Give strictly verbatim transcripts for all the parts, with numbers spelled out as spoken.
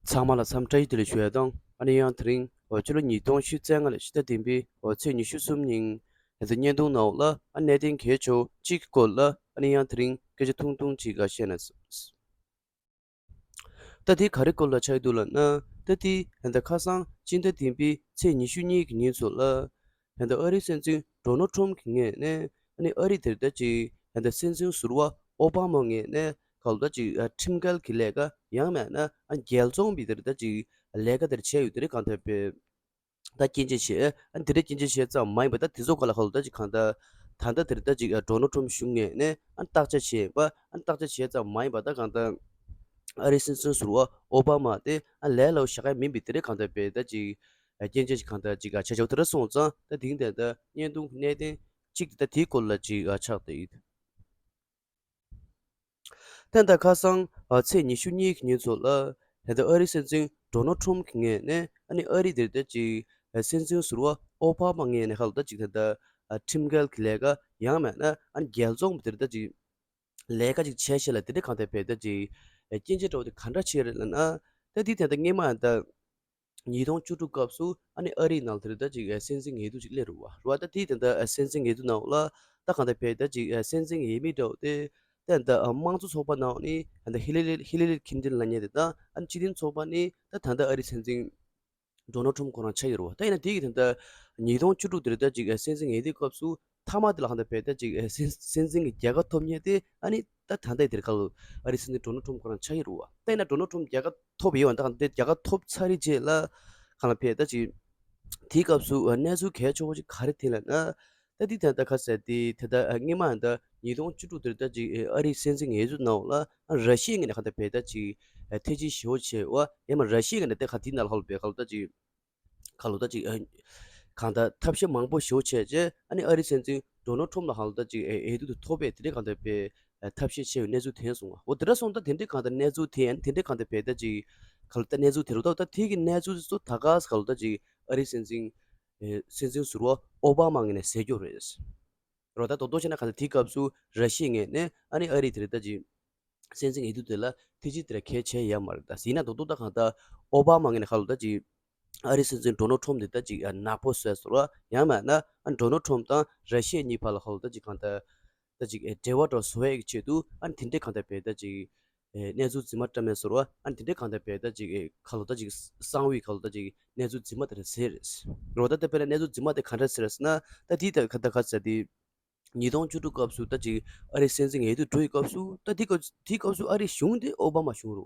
ཚང་མ་ལ་འཚམས་བཀྲ་ཤིས་བདེ་ལེགས་ཞུ་ཡ་དང་། ཨ་ནི་ཡང་དེ་རིང་ཕྱི་ལོ་ཉིས་སྟོང་ཉི་ཤུ་རྩ་ལྔ་ལོའི་ཕྱི་ཟླ་བདུན་པའི་ཚེས་ཉི་ཤུ་གསུམ་ཉིན་ང་ཚོའི་བརྙན་ཐུང་ནང་ལ་ཨ་གནད་དོན་གལ་ཆེ་བ་གཅིག་གི་སྐོར་ལ་ཨ་ནི་ཡང་དེ་རིང་སྐད་ཆ་ཐུང་ཐུང་ཅིག་བཤད་ན། ད་དེ་ག་རེ་སྐོར་ལ་ཆགས་ཀྱི་འདུག་ལབ་ན། ད་དེ་ད་ལྟ་ཁ་སང་སྤྱི་ཟླ་བདུན་པའི་ཚེས་ཉི་ཤུ་གཉིས་ཀྱི་ཉིན་ཚོ་ལ། ད་ལྟ་ཨ་རིའི་སྲིད་འཛིན་ཌོ་ནལ་ཊམ་གྱི་ངོས་ནས་ཨ་ནི་ཨ་རི་དེར་ད་ཅིག་ད་ལྟ་སྲིད་འཛིན་ཟུར་པ་ཨོ་བྷ་མ་ངོས་ནས་ག་ལ་ད་ཅིག་ཁྲིམས་འགལ་གྱི་ལས་ཀ་ཡང་མིན་ན་ཨ་རྒྱལ་བཙོང་པའི་དེར་ད་ཅིག་ལས་ཀ་དེར་བྱས་ཡོད་དེ་རེད། གང་ལྟར་པས། ད་སྐྱོན་བརྗོད་བྱས། ཨ་དེ་འདྲའི་སྐྱོན་བརྗོད་བྱས་ཙམ་མ་ཡིན་པ། ད་དེ་ཚོ་ག་ལ་ག་ལ་ད་ཅིག་གང་ལྟར་ད་ལྟ་དེར་ད་ཅིག་ཌོ་ནལ་ཊམ་གཞུང་ངོས་ནས་ཨ་བརྟག་དཔྱད་བྱས་པ། ཨ་བརྟག་དཔྱད་བྱས་ཙམ་མ་ཡིན་པ། ད་གང་ལྟར་ཨ་རིའི་སྲིད་འཛིན་ཟུར་པ་ཨོ་བྷ་མ་དེ་ཨ་ལས་སླ་པོ་བཞག་ཡ་མིན་པའི་དེ་འདྲའི་གང་ལྟར་པས་ད་ཅིག་སྐྱོན་བརྗོད་ཅིག་གང་ལྟར་ཅིག་བྱས་བྱས་པ་དེ་འདྲ་སོང་ཙང་། ད་དེང་དེ་ད་བརྙན་ཐུང་གི་གནད་དོན་གཅིག་དེ་ད་དེའི་སྐོར་ལ་ཅིག་ཆགས་བསྡད་ཡོད། ད་ལྟ་ཁ་སང་ཨ་ཚེས་ཉི་ཤུ་གཉིས་ཀྱི་ཉིན་ཚོ་ལ། ད་ལྟ་ཨ་རིའི་སྲིད་འཛིན་ཌོ་ནལ་ཊམ་གྱི་ངོས་ནས་ཨ་ནི་ཨ་རི་དེར་ད་ཅིག་ཨ་སྲིད་འཛིན་ཟུར་པ་ཨོ་བྷ་མ་ངོས་ནས་ག་ལ་ད་ཅིག་ད་ལྟ་ཨ་ཁྲིམས་འགལ་གྱི་ལས་ཀ་ཡང་མིན་ན་ཨ་ནི་རྒྱལ་བཙོང་པ་དེར་ད་ཅིག་ལས་ཀ་ཅིག་བྱས་ཤག་ལབ་དེ་འདྲ་གང་ལྟར་པས་ད་ཅིག་ཨ་སྐྱོན་བརྗོད་འདྲ་པོ་དེ་ག་འདྲ་བྱས་རེད་ལབ་ན། ད་དེ་ད་ལྟ་སྔོན་མ་ད་ཉིས་སྟོང་བཅུ་དྲུག་སྐབས་སུ་ཨ་ནི་ཨ་རིའི་ནང་དེར་ད་ཅིག་ཨ་སྲིད་འཛིན་འོས་བསྡུ་ཅིག་སླེབས་རེད་པ། རེད་པ། ད་དེ་ད་ལྟ་ཨ་སྲིད་འཛིན་འོས་བསྡུ་ནང་ལ་ད་གང་ལྟར་པས་ད་ཅིག་ཨ་སྲིད་འཛིན་འོས་མི་འདྲ་པོ་དེ་ད་ད་ཨ་དམངས་གཙོ་ཚོགས་པ་ནང་ནས་ད་ཧི་ལི་ལི་ཧི་ལི་ལི་ཁིན་ཏན་ལབ་མཁན་དེ་དང་། ཨ་ནི་སྤྱི་མཐུན་ཚོགས་པ་ནས་ད་ད་ལྟ་ཨ་རིའི་སྲིད་འཛིན་ཌོ་ནལ་ཊམ་ཁོ་རང་ཆགས་ཡོད་རེད་པ། ད་ཡིན་ན་དེ་གི་ད་ལྟ་ཉིས་སྟོང་བཅུ་དྲུག་དེར་ད་ཅིག་ཨ་སྲིད་འཛིན་འོས་བསྡུའི་སྐབས་སུ་མཐའ་མ་དེ་ལ་གང་ལྟར་པས་ད་ཅིག་ཨ་སྲིད་སྲིད་འཛིན་གྱི་རྒྱལ་ཁ་ཐོབ་མཁན་དེ་ཨ་ནི་ད་ད་ལྟ་དེར་ཁ་ལོ་ཨ་རིའི་སྲིད་འཛིན་ཌོ་ནལ་ཊམ་ཁོ་རང་ཆགས་ཡོད་རེད་པ། ད་ཡིན་ན་ཌོ་ནལ་ཊམ་རྒྱལ་ཁ་ཐོབ་ཡོད་པ། ད་གང་ལྟར་རྒྱལ་ཁ་ཐོབ་ཚར་རྗེས་ལ་གང་ལ་ཕེབས་ད་ཅིག་དེའི་སྐབས་སུ་ཨ་གནས་ཚུལ་གལ་ཆེ་བོ་ཅིག་ག་རེ་ཐོན་ལབ་ན། ད་འདི་ད་ལྟ་ཁ་གསལ་ཏེ་ད་ལྟ་ཨ་སྔོན་མ་ད་ཉིས་སྟོང་བཅུ་དྲུག་དེར་ད་ཅིག་ཨ་རིའི་སྲིད་འཛིན་འོས་བསྡུ་ནང་ལ་ཨ་ར་ཤི་ཡའི་ངོས་ནས་གང་ལྟར་པས་ད་ཅིག་ཨ་ཐེ་ཇུས་ཞེ་པོ་བྱས་པ། ཡང་མིན་ར་ཤི་ཡའི་ངོས་ནས་ད་ག་དེའི་ནང་ལ་ཧ་ལ་པས་ག་ལ་ད་ཅིག་ག་ལ་ད་ཅིག་ཨ་གང་ལྟར་ཐབས་ཤེས་མང་པོ་ཞེ་པོ་བྱས་རྗེས་ཨ་ནི་ཨ་རིའི་སྲིད་འཛིན་ཌོ་ནལ་ཊམ་ལ་ག་ལ་ད་ཅིག་ཨ་འོས་བསྡུ་དེ་ཐོབ་པའི་དེ་འདྲའི་གང་ལྟར་པས་ཨ་ཐབས་ཤེས་བྱས་པའི་གནས་ཚུལ་ཐོན་སོང་བ། འོ་དེ་འདྲ་སོང་ཙང་ད་དེ་འདྲའི་གང་ལྟར་གནས་ཚུལ་ཐོན། ཨ་ནི་དེ་འདྲའི་གང་ལྟར་པས་ད་ཅིག་ག་ལ་ད་གནས་ཚུལ་དེ་རུ་ད་ད་དེ་གི་གནས་ཚུལ་ཚོ་ད་ག་ས་ག་ལ་ད་ཅིག་ཨ་རིའི་སྲིད་འཛིན་ཨེ་སྲིད་འཛིན་ཟུར་པ་ཨོ་བྷ་མ་ངོས་ནས་ཟེར་རྒྱུ་རེད། རོ་ད་རྡོག་རྡོག་བྱས་ན་གང་ལྟར་དེའི་སྐབས་སུ་ར་ཤི་ཡའི་ངོས་ནས་ཨ་ནི་ཨ་རི་དེར་ད་ཅིག་སྲིད་འཛིན་འོས་བསྡུ་དེ་ལ་ཐེ་ཇུས་དེ་ར་གལ་ཆེ་ཡ་མ་རེད། ད་ཡིན་ན་རྡོག་རྡོག་ད་གང་ལྟར་ཨོ་བྷ་མ་ངོས་ནས་ག་ལ་ད་ཅིག་ཨ་རིའི་སྲིད་འཛིན་ཌོ་ནལ་ཊམ་དེ་ད་ཅིག་ཨ་ནག་པོ་བཟོས་སོང་ར། ཡང་མིན་ན་ཨ་ཌོ་ནལ་ཊམ་དང་ར་ཤི་ཡ་གཉིས་བར་ལ་ག་ལ་ད་ཅིག་གང་ལྟར་ད་ཅིག་ཨེ་འབྲེལ་བ་འདྲ་བཟོ་ཡས་ཀྱི་ཆེད་དུ་ཨ་ནི་དེ་འདྲའི་གང་ལྟར་པས་ད་ཅིག་ཨེ་གནས་ཚུལ་རྫུན་མ་བཀྲམ་མེད་སོང་ར། ཨ་ནི་དེ་འདྲའི་གང་ལྟར་པས་ད་ཅིག་ཨེ་ག་ལ་ད་ཅིག་གསང་བའི་ག་ལ་ད་ཅིག་གནས་ཚུལ་རྫུན་མ་དེ་རེད་ཟེར་རེད། རོ་ད་ལྟ་དཔེར་ན་གནས་ཚུལ་རྫུན་མ་དེ་ག་འདྲ་ཟེར་ཟེར་ན། ད་དེའི་ད་ག་ད་ག་ཟེར་དེ་ཉིས་སྟོང་བཅུ་དྲུག་སྐབས་སུ་ད་ཅིག་ཨ་རིའི་སྲིད་འཛིན་འོས་བསྡུ་འགྲོ་ཡི་སྐབས་སུ། ད་དེའི་སྐབས་དེའི་སྐབས་སུ་ཨ་རིའི་གཞུང་དེ་ཨོ་བྷ་མ་གཞུང་རེད་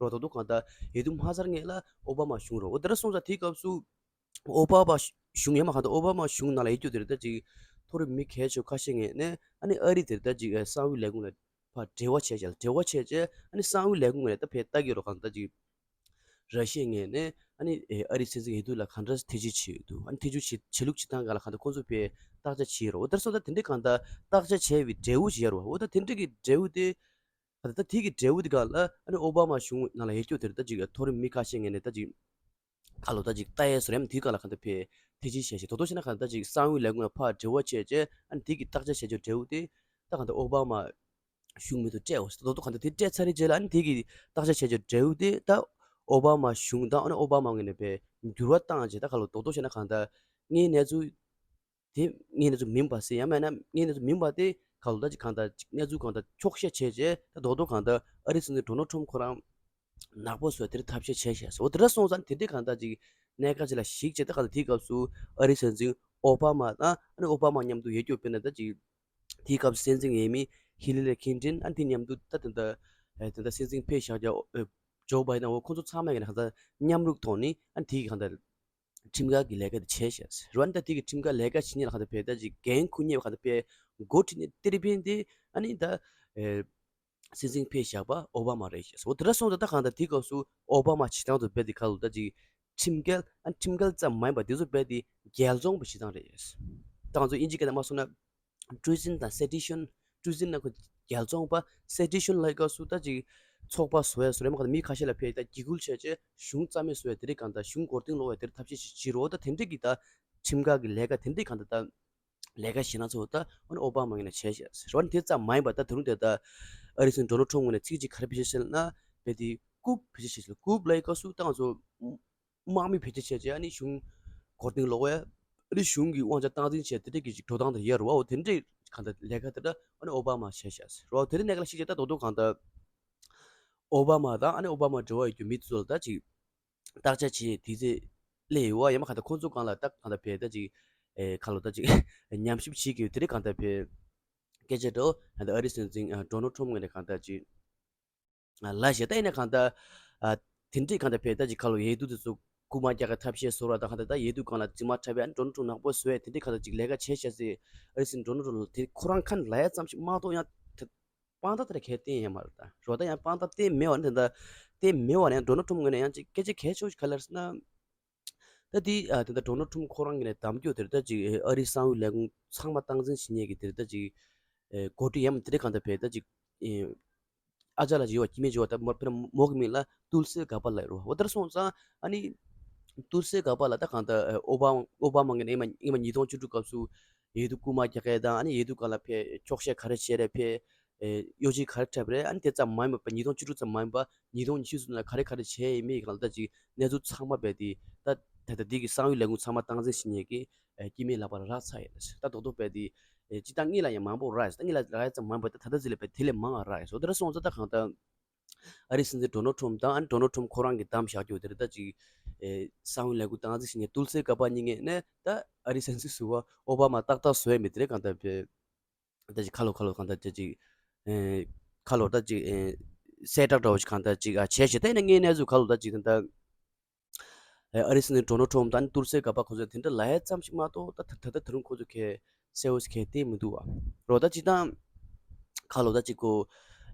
པ། རོ་ད་དུང་གང་ལྟར་འོས་བསྡུ་མ་ཚར་སྔོན་ལ་ཨོ་བྷ་མ་གཞུང་རེད། འོ་དེ་འདྲ་སོང་ཙང་དེའི་སྐབས་སུ་ཨོ་བྷ་མ་གཞུང་ཡང་མིན་གང་ལྟར་ཨོ་བྷ་མ་གཞུང་ནང་ལ་ཡོད་རྒྱུ་དེ་རེད། ད་ཅིག་མཐོ་རིམ་མི་གལ་ཆེ་ཁ་ཤས་ངོས་ནས་ཨ་ནི་ཨ་རི་དེར་ད་ཅིག་ཨ་གསང་བའི་ལས་ཁུངས་ལ་ཕར་འབྲེལ་བ་བྱས་བྱས་ལ་འབྲེལ་བ་བྱས་བྱས་ཨ་ནི་གསང་བའི་ལས་ཁུངས་ངོས་ནས་ད་ཕར་ལྟ་གི་རོ། གང་ལྟར་ཅིག་ར་ཤི་ཡའི་ངོས་ནས་ཨ་ནི་ཨེ་ཨ་རིའི་སྲིད་འཛིན་འོས་བསྡུ་ལ་གང་འདྲ་ཐེ་ཇུས་བྱས་ཡོད་འདུག་ཨ་ནི་ཐེ་ཇུས་བྱེད་བྱེད་ལུགས་བྱེད་སྟངས་སྒང་ལ་གང་ལྟར་ཁོང་ཚོས་ཕར་བརྟག་དཔྱད་བྱས་ཡོད་རེད། འོ་དེར་སོང་ཙང་དེ་འདྲའི་གང་ལྟར་བརྟག་དཔྱད་བྱས་པའི་འབྲས་བུ་ཞིག་ཡོད་རེད་པ། འོ་ད་དེ་འདྲའི་གི་འབྲས་བུ་དེ་ད་ད་དེ་གི་འབྲས་བུ་དེ་སྒང་ལ་ཨ་ནི་ཨོ་བྷ་མ་གཞུང་ནང་ལ་ཡོད་རྒྱུ་དེ་རེད། ད་ཅིག་མཐོ་རིམ་མི་ཁ་ཤས་ངོས་ནས་ད་ཅིག་ཁ་ལོ་ད་ཅིག་ལྟ་ཡས་སུ་རེམ་དེའི་སྒང་ལ་གང་ལྟར་ཕར་ཐེ་ཇུས་བྱས་བྱས། རྡོག་རྡོག་བྱས་ན་གང་ལྟར་ཅིག་གསང་བའི་ལས་ཁུངས་ལ་ཕར་འབྲེལ་བ་བྱས་བྱས་ཨ་ནི་དེ་གི་བརྟག་དཔྱད་བྱས་བྱས་འབྲས་བུ་དེ་ད་གང་ལྟར་ཨོ་བྷ་མ་གཞུང་མེད་དུ་སྤྲད་འོ། རྡོག་རྡོག་གང་ལྟར་དེ་སྤྲད་ཚར་རྗེས་ལ་ཨ་ནི་དེ་གི་བརྟག་དཔྱད་བྱས་བྱས་འབྲས་བུ་དེ་ད་ཨོ་བྷ་མ་གཞུང་དང་ཨ་ནི་ཨོ་བྷ་མ་ངོས་ནས་ཕར་འགྱུར་བ་བཏང་བྱས། ད་ཁ་ལོ་རྡོག་རྡོག་བྱས་ན་གང་ལྟར་ངའི་གནས་ཚུལ་དེ་ངའི་གནས་ཚུལ་མིན་པ་ཟེར། ཡང་མིན་ན་ངའི་གནས་ཚུལ་མིན་པ་དེ་ཁ་ལོ་ད་ཅིག་གང་ལྟར་ཅིག་གནས་ཚུལ་གང་ལྟར་འཁྱོག་བཤད་བྱས་བྱས་ད་རྡོག་རྡོག་གང་ལྟར་ཨ་རིའི་སྲིད་འཛིན་ཌོ་ནལ་ཊམ་ཁོ་རང་ནག་པོ་བཟོས་དེར་ཐབས་ཤེས་བྱས་བྱས་སོ། དེ་འདྲ་སོང་ཙང་དེ་འདྲའི་གང་ལྟར་ཅིག་གནད་འགག་ཅིག་ལ་གཞིགས་བྱས། ད་གང་ལྟར་དེའི་སྐབས་སུ་ཨ་རིའི་སྲིད་འཛིན་ཨོ་བྷ་མ་དང་ཨ་ནི་ཨོ་བྷ་མ་མཉམ་དུ་ཡོད་རྒྱུ་དཔེར་ན་ད་ཅིག་དེའི་སྐབས་སུ་སྲིད་འཛིན་འོས་མི་ཧི་ལི་ལི་ཁིན་ཏན་ཨ་ནི་དེ་མཉམ་དུ་ད་ད་ད་ད་སྲིད་འཛིན་ཕེབས་བཞག་རྒྱུ་ཨོ་ཇོ་བྷའི་ཌེན་འོ་ཁོང་ཚོ་ཚང་མ་གི་ནང་ད་མཉམ་རུབ་ཐོག་ནས་ཨ་ནི་དེ་གི་གང་ལྟར་ཁྲིམས་འགལ་གྱི་ལས་ཀ་དེ་བྱས་ཤག་རེད་པ། ད་དེ་གི་ཁྲིམས་འགལ་ལས་ཀ་བྱེད་མཁན་ལ་གང་ལྟར་ཕར་ད་ཅིག་འགན་འཁུར་མཁན་གང་ལྟར་ཕར་འགོ་ཁྲིད་མཁན་གཏེར་སྦྱིན་དེ་ཨ་ནི་ད་ཨེ་སྲིད་འཛིན་ཕེབས་བཞག་པ་ཨོ་བྷ་མ་རེད་ཤག་ཟེར། འོ་དེ་འདྲ་སོང་ཙང་ད་གང་ལྟར་དེའི་སྐབས་སུ་ཨོ་བྷ་མ་བྱེད་སྟངས་ཚོ་རྦད་དེ་ཁ་ལོ་ད་ཅིག་ཁྲིམས་འགལ་ཨ་ཁྲིམས་འགལ་ཙམ་མ་ཡིན་པ་དེ་ཚོ་རྦད་དེ་རྒྱལ་བཙོང་པ་བྱེད་སྟངས་རེད། ད་ང་ཚོ་དབྱིན་ཇི་སྐད་ནང་མ་སོང་ན་ཊི་རི་ཟན་དང་སེ་ཌི་ཤན། ཊི་རི་ཟན་ན་ཁོ་རྒྱལ་བཙོང་པ། སེ་ཌི་ཤན་ལབ་སྐབས་སུ་ད་ཅིག་ཚོགས་པ་བཟོ་ཡས་སུ་རེད་མ་གང་ལྟར་མི་ཁ་ཤས་ལ་ཕར་ད་འཇིགས་སྐུལ་བྱས་བྱས་གཞུང་རྩ་མེད་བཟོ་ཡས་དེ་རིགས་གང་ལྟར་གཞུང་མགོ་རྟིང་སློག་ཡས་དེ་རིགས་ཐབས་ཤེས་ཤིག་བྱེད་རོགས། ད་དེ་འདྲས་ཀྱི་ད་ཁྲིམས་འགལ་གྱི་ལས་ཀ་དེ་འདྲས་གང་ལྟར་ད། ལས་ཀ་བྱེད་སྟངས་ཚོ་ད་ཨ་ནི་ཨོ་བྷ་མ་ངོས་ནས་བྱས་ཤག་ཟེར་བ་ནི་དེ་ཙམ་མ་ཡིན་པ། ད་ད་རུང་དེ་ད་ཨ་རིའི་སྲིད་འཛིན་ཌོ་ནལ་ཊམ་ངོས་ནས་ཚིག་གཅིག་ག་རེ་བཤད་ཤག་ཟེར་ན། རྦད་དེ་ རྐུབ་བེད་སྤྱོད་བྱེད་ཀྱི་རྐུབ་ལབ་ཡི་སྐབས་སུ་ད་ང་ཚོ་དམག་མི་བེད་སྤྱོད་བྱས་རྗེས་ཨ་ནི་གཞུང་མགོ་རྟིང་སློག་ཡ། ཨ་ནི་གཞུང་གི་དབང་ཆ་སྟངས་འཛིན་བྱས་དེ་འདྲས་ཀྱི་ཅིག་འགྲོ་སྟངས་དེ་ཡོད་རེད་བ། འོ་དེ་འདྲས་གང་ལྟར་ལས་ཀ་དེ་འདྲ་ཨ་ནི་ཨོ་བྷ་མ་བྱས་ཤག་ཟེར་བ། འོ་དེ་འདྲས་གནད་འགག་ལ་གཞིགས་བྱས་ད་རྡོག་རྡོག་གང་ལྟར་ཨོ་བྷ་མ་དང་ཨ་ནི་ཨོ་བྷ་མ་འབྲེལ་བ་ཡོད་རྒྱུ་མི་ཚོ་ལ་ད་ཅིག་བརྟག་དཔྱད་བྱས་དུས་ཚོད་སླེབས་ཡོད་བ། ཡང་མ་གང་ལྟར་ཁོང་ཚོ་སྒང་ལ་ད་གང་ལྟར་བས་ད་ཅིག་ཨེ་ཁ་ལོ་ད་ཅིག་ཉམས་ཞིབ་བྱེད་ཀྱི་ཡོད། དེ་འདྲས་གང་ལྟར་བས་སྐད་ཆ་འདྲ་བོ་ད་ཨ་རིའི་སྲིད་འཛིན་ཨ་ཌོ་ནལ་ཊམ་ངོས་ནས་གང་ལྟར་ཅིག་ལབ་བཞག་ད་ཡིན་ན་གང་ལྟར་ཨ་དེ་འདྲས་གང་ལྟར་བས་ད་ཅིག་ཁ་ལོ་ཡས་འདུག་དེ་ཚོ་རྐུ་མ་རྒྱག་གི་ཐབས་ཤེས་བཟོ་ར་དང་གང་ལྟར་ད་ཡས་འདུག་སྒང་ལ་རྫུན་མ་འཁྲབ་པའི་ཨ་ནི་ཌོ་ནལ་ཊམ་ནག་པོ་བཟོ་ཡས་དེ་འདྲས་གང་ལྟར་ཅིག་ལས་ཀ་བྱས་ཤག་ཟེར། ཨ་རིའི་སྲིད་འཛིན་ཌོ་ནལ་ཊམ་དེ་ཁོ་རང་ཁ་ནས་ལབ་ཡ་ཙམ་ཞིག་མ་གཏོགས་ཡང་དེ་དཔང་རྟགས་དེ་འདྲ་གས་བསྟན་ཡོད་མ་རེད། ད་རོ་ད་ཡང་དཔང་རྟགས་བསྟན་མེད་བ་ནི་དེ་འདྲ་བསྟན་མེད་བ་ནི་ཡང་ཌོ་ནལ་ཊམ་ངོས་ནས་ཡང་ཅིག་སྐད་ཆ་གས་ཆོག་ཅིག་ག་ལེར་ཟེར་ན། ད་དེ་ཨ་དེ་འདྲ་ཌོ་ནལ་ཊམ་ཁོ་རང་གི་ནས་གདམ་རྒྱུ་དེར་ད་ཅིག་ཨ་རིའི་གསང་བའི་ལས་ཁུངས་ཚང་མ་སྟངས་འཛིན་བྱེད་མཁན་གྱི་དེར་ད་ཅིག་ཨེ་འགོ་ཁྲིད་ཡམ་དེ་འདྲ་གང་ལྟར་བས་ད་ཅིག་ཨེ་ཨ་ཅག་ལ་ཡོད་བ་སྐྱེ་དམན་བྱེད་བ་ད་མ་ཕེ་ན་མོ་གི་མིང་ལ་ཏུལ་སེ་ག་པ་ལ་རོ། འོ་དེར་སོང་ཙང་ཨ་ནི་ཏུལ་སེ་ག་པ་ལ་ད་གང་ལྟར་ཨོ་བྷ་ཨོ་བྷ་མ་གི་ནས་ཨེ་མ་ཨེ་མ་ཉིས་སྟོང་བཅུ་དྲུག་སྐབས་སུ་ཡས་འདུག་རྐུ་མ་རྒྱག་མཁན་དང་ཨ་ནི་ཡས་འདུག་སྒང་ལ་ཕེ་འཁྱོག་བཤད་ག་རེ་བྱས་རེད་ཕེ། ཨེ་གཡོ་ཇུས་ག་རེ་འཁྲབ་རེད། ཨ་ནི་དེ་ཙམ་མ་ཡིན་པ་ཉིས་སྟོང་བཅུ་དྲུག་ཙམ་མ་ཡིན་པ་ཉིས་སྟོང་ཉི་ཤུ་ཙམ་ལ་ག་རེ་ག་རེ་བྱས་ཡིན་མིན་གང་ལ་ད་ཅིག་གནས་ཚུལ་ཚང་མ་རྦད་དེ་ད་ད་ལྟ་འདི་གི་གསང་བའི་ལས་ཁུངས་ཚང་མ་སྟངས་འཛིན་བྱེད་མཁན་གྱི་ཨེ་སྐྱེ་དམན་ལག་པ་ལ་རག་ཚར་ཡོད་ལ་ད་རྡོག་རྡོག་རྦད་དེ་ཨེ་སྤྱིར་བཏང་གཉིས་ལ་ཡང་མང་པོ་རག་ཡོད། ད་གཉིས་ལ་རག་ཡ་ཙམ་མ་ཡིན་པ་ད་ད་ལྟ་ཟིག་ལ་རྦད་དེ་ལས་མང་བ་རག་ཡོད། འོ་དེ་འདྲ་སོང་ཙང་ད་གང་ལྟར་ཨ་རིའི་སྲིད་འཛིན་ཌོ་ནལ་ཊམ་དང་ཨ་ནི་ཌོ་ནལ་ཊམ་ཁོ་རང་གིས་བདམས་བཞག་རྒྱུ་དེ་རེད། ད་ཅིག་ཨེ་གསང་བའི་ལས་ཁུངས་སྟངས་འཛིན་བྱེད་མཁན་ཏུལ་སེ་ག་པ་གཉིས་ངེས་ནས་ད་ཨ་རིའི་སྲིད་འཛིན་ཟུར་པ་ཨོ་བྷ་མ་ཏག་ཏག་བཟོས་མེད་དེ་རེད། གང་ལྟར་བས། ད་ཅིག་ཁ་ལོ་གང་ལྟར་ཅིག་ཅིག་ཨེ་ཁ་ལོ་ད་ཅིག་ཨེ་གསལ་བསྒྲགས་འདྲ་བོ་ཞིག་གང་ལྟར་ཅིག་ཨ་བྱས་ཤག་ད་ཡིན་ན་དངོས་གནས་ཚུལ་ཁ་ལོ་ད་ཅིག་ད་ལྟ་ཨེ་ཨ་རིའི་སྲིད་འཛིན་ཌོ་ནལ་ཊམ་དང་ཏུར་སེ་ག་པ་ཁོ་ཚོས་དེ་འདྲ་ལབ་ཡ་ཙམ་ཞིག་མ་གཏོགས་ད་ད་ད་ད་རུང་ཁོ་ཚོས་གལ་གསལ་བོ་ཞིག་གལ་བསྟན་མི་འདུག་བ། རོ་ད་ཅིག་ད་ཁ་ལོ་ད་ཅིག་གོ་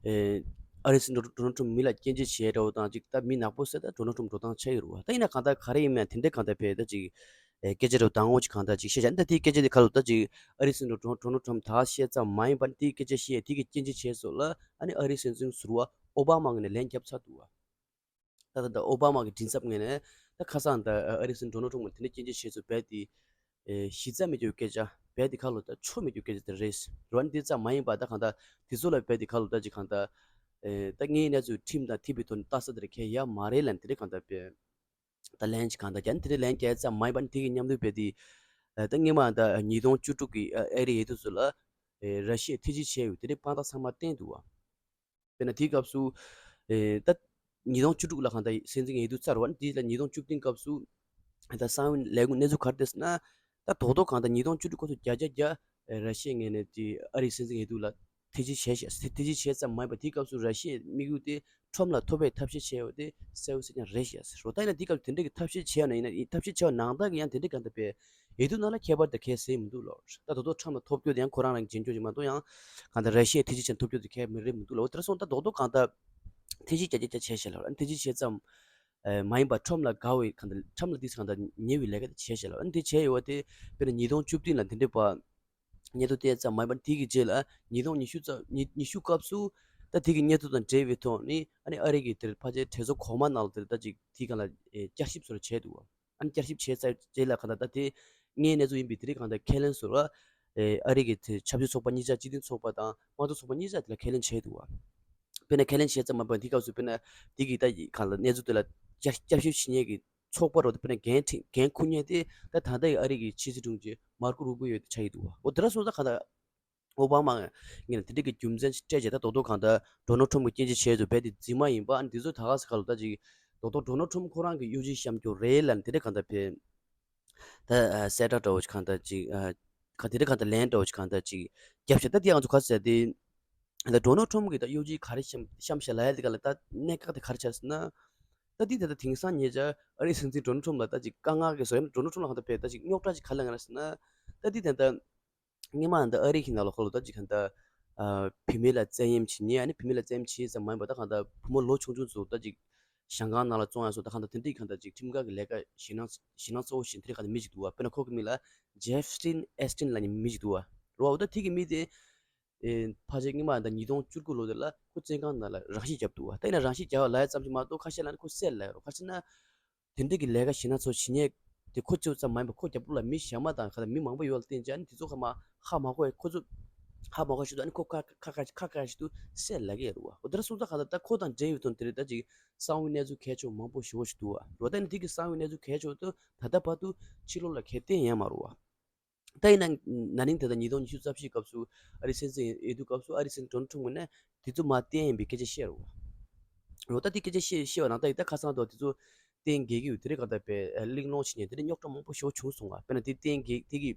ཨེ་ཨ་རིའི་སྲིད་འཛིན་ཌོ་ནལ་ཊམ་མི་ལ་སྐྱོན་བརྗོད་བྱས་འདྲ་བོ་དང་ཅིག་ད་མི་ནག་པོ་ཟེར་ད་ཌོ་ནལ་ཊམ་འགྲོ་སྟངས་ཆགས་ཡོད་རེད་བ། ད་ཡིན་ན་གང་ལྟར་ག་རེ་ཡིན་མིན་དེ་འདྲ་གང་ལྟར་བས་ད་ཅིག་ཨེ་སྐད་ཆ་རེ་དང་པོ་ཅིག་གང་ལྟར་ཅིག་བཤད་བྱ་ནི་ད་དེའི་སྐད་ཆ་དེ་ཁ་ལོ་ད་ཅིག་ཨ་རིའི་སྲིད་འཛིན་ཌོ་ནལ་ཊམ་ད་བཤད་ཙམ་མ་ཡིན་པ་ནི་དེའི་སྐད་ཆ་བཤད་དེ་གི་སྐྱོན་བརྗོད་བྱས་སོགས་ལ་ཨ་ནི་ཨ་རིའི་སྲིད་འཛིན་ཟུར་པ་ཨོ་བྷ་མ་ངོས་ནས་ལན་བརྒྱབ་ཚར་འདུག་བ། ད་ད་ད་ཨོ་བྷ་མ་གི་མགྲིན་ཚབ་ངོས་ནས་ད་ཁ་སང་ད་ཨ་རིའི་སྲིད་འཛིན་ཌོ་ནལ་ཊམ་ངོས་དེ་འདྲ་སྐྱོན་བརྗོད་བྱས་ཚུལ་རྦད་དེ་ཨེ་གཞི་རྩ་མེད་རྒྱུ་སྐད་ཆ་རྦད་དེ་ཁ་ལོ་ད་ཆོ་མེད་རྒྱུ་སྐད་ཆ་དེ་རེད། རོ་ཨ་ནི་དེ་ཙམ་མ་ཡིན་པ་ད་གང་ལྟར་དེ་ཚོ་ལ་རྦད་དེ་ཁ་ལོ་ད་ཅིག་གང་ལྟར་ཨེ་ད་དངོས་གནས་ཚུལ་ཁྲིམས་དང་མཐུན་པའི་ཐོག་ནས་ལྟ་ས་དེ་འདྲ་གལ་ཡོད་མ་རེད་ལབ་ནས་དེ་འདྲ་གང་ལྟར་བས། ད་ལན་ཅིག་གང་ལྟར་རྒྱག་ནི་དེ་འདྲའི་ལན་རྒྱག་ཙམ་མ་ཡིན་པ་ནི་དེ་གི་མཉམ་དུ་རྦད་དེ་ད་སྔོན་མ་ད་ཉིས་སྟོང་བཅུ་དྲུག་གི་ཨ་རིའི་ཡས་འདུག་ཚོ་ལ་ཨེ་ར་ཤི་ཡས་ཐེ་བྱུས་བྱས་ཡོད་དེ་འདྲའི་དཔང་རྟགས་ཚང་མ་བསྟན་འདུག་བ། དཔེར་ན་དེའི་སྐབས་སུ་ཨེ་ད་ཉིས་སྟོང་བཅུ་དྲུག་ལ་གང་ལྟར་སྲིད་འཛིན་ཡས་འདུག་ཚར་བ་ནི་དེ་ལ་ཉིས་སྟོང་བཅུ་བདུན་སྐབས་སུ་ད་གསང་བའི་ལས་ཁུངས་གནས་ཚུལ་ག་རེ་བལྟས་ཟེར་ན། ད་རྡོག་རྡོག་གང་ལྟར་ཉིས་སྟོང་བཅུ་དྲུག་སྐབས་སུ་བརྒྱ་ཆ་བརྒྱ་ཨེ་ར་ཤི་ཡའི་ངོས་ནས་དེ་ཨ་རིའི་སྲིད་འཛིན་ཡས་འདུག་ལ་ཐེ་བྱུས་བྱས་ཤག་ཐེ་བྱུས་བྱས་ཙམ་མ་ཡིན་པ་དེའི་སྐབས་སུ་ར་ཤི་ཡའི་དམིགས་ཡུལ་དེ་ཁྲོམ་ལ་ཐོབ་པའི་ཐབས་ཤེས་བྱས་ཡོད་དེ་གསལ་བོ་གསལ་རྐྱང་རེད་ཤག་ཟེར་རོ། ད་ཡིན་ན་དེའི་སྐབས་དེ་འདྲ་གི་ཐབས་ཤེས་བྱས་ཡོད་ན་ཡིན་ན་ཐབས་ཤེས་བྱས་པ་ནང་ལྟར་གི་ཡང་དེ་འདྲ་གང་ལྟར་བས་ཡས་འདུག་ནང་ལ་ཁྱད་པར་དེ་གལ་སྲིད་མི་འདུག་ལོ། ད་རྡོག་རྡོག་ཁྲོམ་ལ་ཐོབ་རྒྱུ་དེ་ཡང་ཁོ་རང་རང་གི་འཇོན་སྐྱོང་ཅིག་མ་གཏོགས་ཡང་གང་ལྟར་ར་ཤི་ཡའི་ཐེ་བྱུས་བྱས་ཐོབ་རྒྱུ་དེ་གལ་མི་རེད་མི་འདུག་ལོ། དེ་འདྲ་སོང་ད་རྡོག་རྡོག་གང་ལྟར་ཐེ་བྱུས་བརྒྱ་ཆ་བརྒྱ་བྱས་ཤག་ལ་ཐེ་བྱུས་བྱས་ཙམ་མ་ཡིན་པ་ཁྲོམ་ལ་དགའ་བའི་གང་ལྟར་ཁྲོམ་ལ་དེ་གང་ལྟར་ཉེ་བའི་ལས་ཀ་དེ་བྱས་ཤག་ལ་དེ་བྱས་ཡོད་པ་དེ་དཔེར་ན་ཉིས་སྟོང་བཅུ་བདུན་ལ་དེ་འདྲའི་བ། སྙན་ཐོ་བལྟས་ཙམ་མ་ཡིན་པར་དེ་གི་རྗེས་ལ་ཉིས་སྟོང་ཉི་ཤུ་ཙམ་ཉི་ཉི་ཤུ་སྐབས་སུ་ད་དེ་གི་སྙན་ཐོ་དང་འབྲེལ་བའི་ཐོག་ནས་ཨ་ནི་ཨ་རི་གི་དེར་ཕལ་ཆེར་གྲོས་ཚོགས་གོང་མ་ནང་ལ་དེར་ད་ཅིག་དེའི་སྒང་ལ་ཨེ་བསྐྱར་ཞིབ་བཟོ་འདྲ་བྱས་འདུག་བ། ཨ་ནི་བསྐྱར་ཞིབ་བྱས་ཚར་རྗེས་ལ་གང་ལྟར་ད་དེ་དངོས་གནས་ཚུལ་ཡིན་པའི་དེ་རིང་གང་ལྟར་ཁས་ལེན་བཟོ་འདྲ་ཨེ་ཨ་རི་གི་དེ་ཆབ་སྲིད་ཚོགས་པ་གཉིས་ཆ་སྤྱི་མཐུན་ཚོགས་པ་དང་དམངས་གཙོ་ཚོགས་པ་གཉིས་ཆ་དེ་ལ་ཁས་ལེན་བྱས་འདུག་བ། དཔེར་ན་ཁས་ལེན་བྱས་ཙམ་མ་ཡིན་པར་དེའི་སྐབས་སུ་དཔེར་ན་དེ་གི་ད་གང་ལ་གནས་ཚུལ་དེ་ལ་བསྐྱར་བསྐྱར་ཞིབ་བྱེད་མཁན་གྱི་ཚོགས་པ་རོ་དེ་དཔེར་ན་འགན་འཁྲི་འགན་འཁུར་མཁན་དེ་ད་ད་ལྟ་ཡི་ཨ་རི་གི་ཕྱི་སྲིད་དྲུང་ཆེ་མར་ཀོ་རུ་པི་ཡོ་དེ་ཆགས་ཀྱི་འདུག་བ། འོ་དེ་འདྲ་སོང་ཙང་གང་ལྟར་ཨོ་བྷ་མ་ངོས་ནས་དེ་འདྲ་གི་རྒྱུ་མཚན་ཞིག་སྤྲད་བྱས་ད་རྡོག་རྡོག་གང་ལྟར་ཌོ་ནལ་ཊམ་གྱི་སྐྱོན་བརྗོད་བྱས་ཚུལ་རྦད་དེ་རྫུན་མ་ཡིན་པ་ཨ་ནི་འདི་ཚོ་ད་ག་ས་ག་ལ་ད་ཅིག་རྡོག་རྡོག་ཌོ་ནལ་ཊམ་ཁོ་རང་གི་གཡོ་ཇུས་བཤམས་རྒྱུ་རེད་ལབ་ནས་དེ་འདྲ་གང་ལྟར་བས་ད་གསལ་བསྒྲགས་འདྲ་བོ་ཞིག་གང་ལྟར་ཅིག་ག་དེ་འདྲ་གང་ལྟར་ལན་འདྲ་བོ་ཞིག་གང་ལྟར་ཅིག་བརྒྱབ་བྱས་ད་དེ་ང་ཚོ་ག་ཟེར་དེ། ད་ཌོ་ནལ་ཊམ་གྱིས་ད་གཡོ་ཇུས་ག་རེ་བཤམས་བཤམས་ཤག་ལབ་ཡ་དེ་ག་ལ་ད་གནད་འགག་དེ་ག་རེ་ཆགས་ཟེར་ན། ད་འདི་ད་ལྟ་དེང་སང་ཉེ་ཆར་ཨ་རིའི་སྲིད་འཛིན་ཌོ་ནལ་ཊམ་ལ་ད་ཅིག་དཀའ་ངལ་གྱི་བཟོ་ཡ་ཌོ་ནལ་ཊམ་ལ་གང་ལྟར་བས་ད་ཅིག་རྙོག་དྲ་ཅིག་ག་ལ་ང་རེད་ཟེར་ན། ད་འདི་ད་ལྟ་སྔོན་མ་ད་ཨ་རི་གི་ནང་ལ་ཁོ་ལ་ད་ཅིག་གང་ལྟར་བུད་མེད་ལ་བཙན་གཡེམ་བྱེད་ཉེན་ཨ་ནི་བུད་མེད་ལ་བཙན་གཡེམ་བྱེད་ཙམ་མ་ཡིན་པ་ད་གང་ལྟར་བུ་མོ་ལོ་ཆུང་ཆུང་ཚོ་ད་ཅིག་ཞང་ཁང་ནང་ལ་བཙོང་ཡ་སོགས་ད་གང་ལྟར་དེ་འདྲའི་གང་ལྟར་ཅིག་ཁྲིམས་འགལ་གྱི་ལས་ཀ་ཞེད་སྣང་ཞེད་སྣང་ཚ་བོ་ཞིག་དེ་འདྲའི་གང་ལྟར་མི་ཅིག་འདུག་བ། དཔེར་ན་ཁོ་གི་མིང་ལ་ཇེ་ཧྥི་རིན་ཨེ་སི་ཊིན་ལབ་མཁན་མི་ཅིག་འདུག་བ། རེད་བ། འོ་ད་དེ་གི་མི་དེ། ཨེ་ཕལ་ཆེར་སྔོན་མ་ད་ཉིས་སྟོང་བཅུ་དགུ་ལོ་དེ་ལ་ཁོ་བཙོན་ཁང་ནང་ལ་རང་ཤི་བརྒྱབ་འདུག་བ། ད་ཡིན་ན་རང་ཤི་བརྒྱབ་པ་ལབ་ཡ་ཙམ་ཞིག་མ་གཏོགས་ཁ་ཤས་ལ་ནི་ཁོ་བསད་ལབ་ཡོད་རེད། ག་རེ་ཟེར་ན། དེ་འདྲ་གི་ལས་ཀ་ཞེད་སྣང་ཚ་བོ་བྱེད་མཁན་དེ་ཁོ་གཅིག་པུ་ཙམ་མ་ཡིན་པར་ཁོ་རྒྱབ་ལོགས་ལ་མི་གཞན་མ་དང་ག་ལ་མི་མང་པོ་ཡོད་ལ་བརྟེན་བྱས་ཨ་ནི་དེ་ཚོ་ཁ་མ་ཧ་མ་གོ་བའི་ཁོ་ཚོ་ ཧ་མ་གོ་ཞིག་འདུག་ཨ་ནི་ཁོ་ཁ་ཁ་ཁ་ཁ་ཁ་ཞིག་འདུག་སེ་ལབ་ཀྱི་ཡོད་རེད་བ། འོ་དེ་འདྲ་སོང་ཙང་གང་ལྟར་ད་ཁོ་དང་འབྲེལ་ཡོད་དོན་དེ་རེད། ད་ཅིག་གསང་བའི་གནས་ཚུལ་གལ་ཆེ་བ་མང་པོ་ཞེ་པོ་ཞིག་འདུག་བ། འོ་ད་ནི་དེ་གི་གསང་བའི་གནས་ཚུལ་གལ་ཆེ་བ་དེ་ད་ལྟ་བར་དུ་ཕྱི་ལོགས་ལ་གང་ཡང་བསྟན་ཡོད་མ་རེད་བ། ད་ཡིན་ན་ན་ནིང་དེ་ལྟར་ཉིས་སྟོང་ཉི་ཤུ་རྩ་བཞིའི་སྐབས་སུ་ཨ་རིའི་སྲིད་འཛིན་ཡོད་དུས་སྐབས་སུ་ཨ་རིའི་སྲིད་འཛིན་ཌོ་ནལ་ཊམ་ངོས་ནས་དེ་ཚོ་མར་བསྟན་ཡིན་པའི་སྐད་ཆ་བཤད་རེད་བ། འོ་ད་དེ་སྐད་ཆ་བཤད་བཤད་པ་ནང་ད་ཡིན་ད་ཁ་སང་དུ་དེ་ཚོ་བསྟན་དགོས་ཀྱི་ཡོད་དེ་རེད། གང་ལྟར་པའི་གླེང་སློང་བྱེད་མཁན་དེ་འདྲ་རྙོག་དྲ་མང་པོ་ཞེ་པོ་བྱུང་སོང་བ། དཔེར་ན་དེ་བསྟན་དགོས་དེ་གི་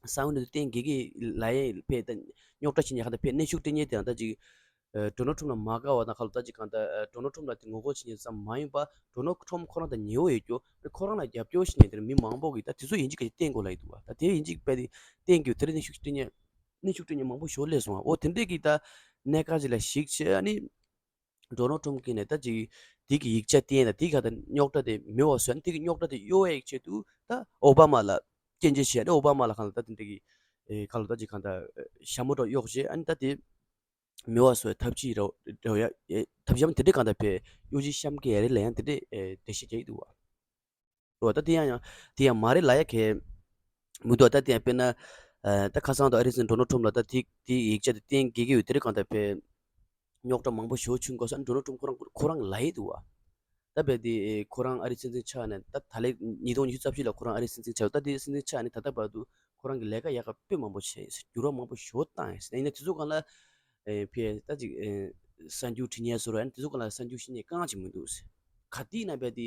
གསང་བའི་གནས་ཚུལ་བསྟན་དགོས་ཀྱི་ལབ་ཡས་ཕེ་ད་རྙོག་དྲ་བྱེད་མཁན་གང་ལྟར་ཕེ་གནོན་ཤུགས་སྤྲད་མཁན་དེ་ཡང་ད་ཅིག་ཨ་ཌོ་ནལ་ཊམ་ལ་མ་དགའ་བ་དང་ཁ་ལོ་ད་ཅིག་གང་ལྟར་ཨ་ཌོ་ནལ་ཊམ་ལ་དེ་ངོ་རྒོལ་བྱེད་མཁན་ཙམ་མ་ཡིན་པ་ཌོ་ནལ་ཊམ་ཁོ་རང་དང་ཉེ་བོ་ཡོད་རྒྱུ་ཁོ་རང་ལ་རྒྱབ་སྐྱོར་བྱེད་མཁན་དེ་མི་མང་པོ་གིས་ད་དེ་ཚོ་ཡིན་གཅིག་གི་བསྟན་དགོས་ལབ་ཡི་འདུག་བ། ད་དེ་ཡིན་གཅིག་པས་དེ་བསྟན་དགོས་དེ་རིང་གནོན་ཤུགས་སྤྲད་མཁན་གནོན་ཤུགས་སྤྲད་མཁན་མང་པོ་ཞེ་པོ་སླེབས་སོང་བ། འོ་དེ་འདྲས་ཀྱི་ད་གནད་འགག་ཅིག་ལ་གཞིགས་བྱས་ཨ་ནི་ཌོ་ནལ་ཊམ་གྱིས་ནས་ད་ཅིག་དེ་གི་ཡིག་ཆ་བསྟན་ད་དེ་ག་ད་རྙོག་དྲ་དེ་མེད་པ་བཟོས་ནས་དེ་གི་རྙོག་དྲ་དེ་གཡོ་བའི་ཆེད་དུ་ད་ཨོ་བྷ་མ་ལ་སྐྱོན་བརྗོད་བྱས་ནས་ཨོ་བྷ་མ་ལ་གང་ལ་ད་དེ་འདྲས་ཀྱི་ཨེ་གང་ལ་ད་ཅིག་གང་ད་ཞྭ་མོ་འདྲ་གཡོགས་བྱས་ཨ་ནི་ད་དེ་མེད་པ་བཟོ་བའི་ཐབས་ཇུས་རེད་རེད་ཡ། ཨེ་ཐབས་ཇུས་དེ་འདྲས་གང་ལྟར་བས་གཡོ་ཇུས་བཤམས་ཀྱི་ཡ་རེད་ལབ་ཡང་དེ་འདྲས་ཨེ་འགྲེལ་བཤད་རྒྱག་གི་འདུག་བ། རེད་བ། ད་དེ་ཡང་ཡང་དེ་ཡང་མ་རེད་ལབ་ཡ་གལ་མི་འདུག་ད་དེ་ཡང་དཔེར་ན་ཨ་ད་ཁ་སང་དུ་ཨ་རིའི་སྲིད་འཛིན་ཌོ་ནལ་ཊམ་ལ་ད་དེ་དེ་ཡིག་ཆ་དེ་བསྟན་དགོས་ཀྱི་ཡོད་དེ་འདྲས་གང་ལྟར་བས་རྙོག་དྲ་མང་པོ་ཞེ་པོ་བྱུང་དགོས་ས་ཨ་ནི་ཌོ་ནལ་ཊམ་ཁོ་རང་ཁོ་རང་ལབ་ཡི་འདུག་བ། ད་བས་དེ་ཁོ་རང་ཨ་རིའི་སྲིད་འཛིན་ཆགས་ནས་ད་ད་ལན་ཉིས་སྟོང་ཉི་ཤུ་རྩ་བཞི་ལ་ཁོ་རང་ཨ་རིའི་སྲིད་འཛིན་ཆགས་ཡོད། ད་དེ་སྲིད་འཛིན་ཆགས་ནས་ད་ལྟ་བར་དུ་ཁོ་རང་གི་ལས་ཀ་ཡག་ག་དཔེ་མང་པོ་བྱས་ཡིན། འགྱུར་བ་མང་པོ་ཞེ་པོ་བཏང་ཡིན། ཡིན་ན་དེ་ཚོ་སྒང་ལ་ཨེ་ཕེ་ད་ཅིག་ཨེ་གསར་འགྱུར་བྲི་མཁན་བཟོ་འདྲ་ཡང་དེ་ཚོ་སྒང་ལ་གསར་འགྱུར་བཤད་མཁན་རྐང་གཅིག་མི་འདུག་ག་དུས་ན་བས་དེ་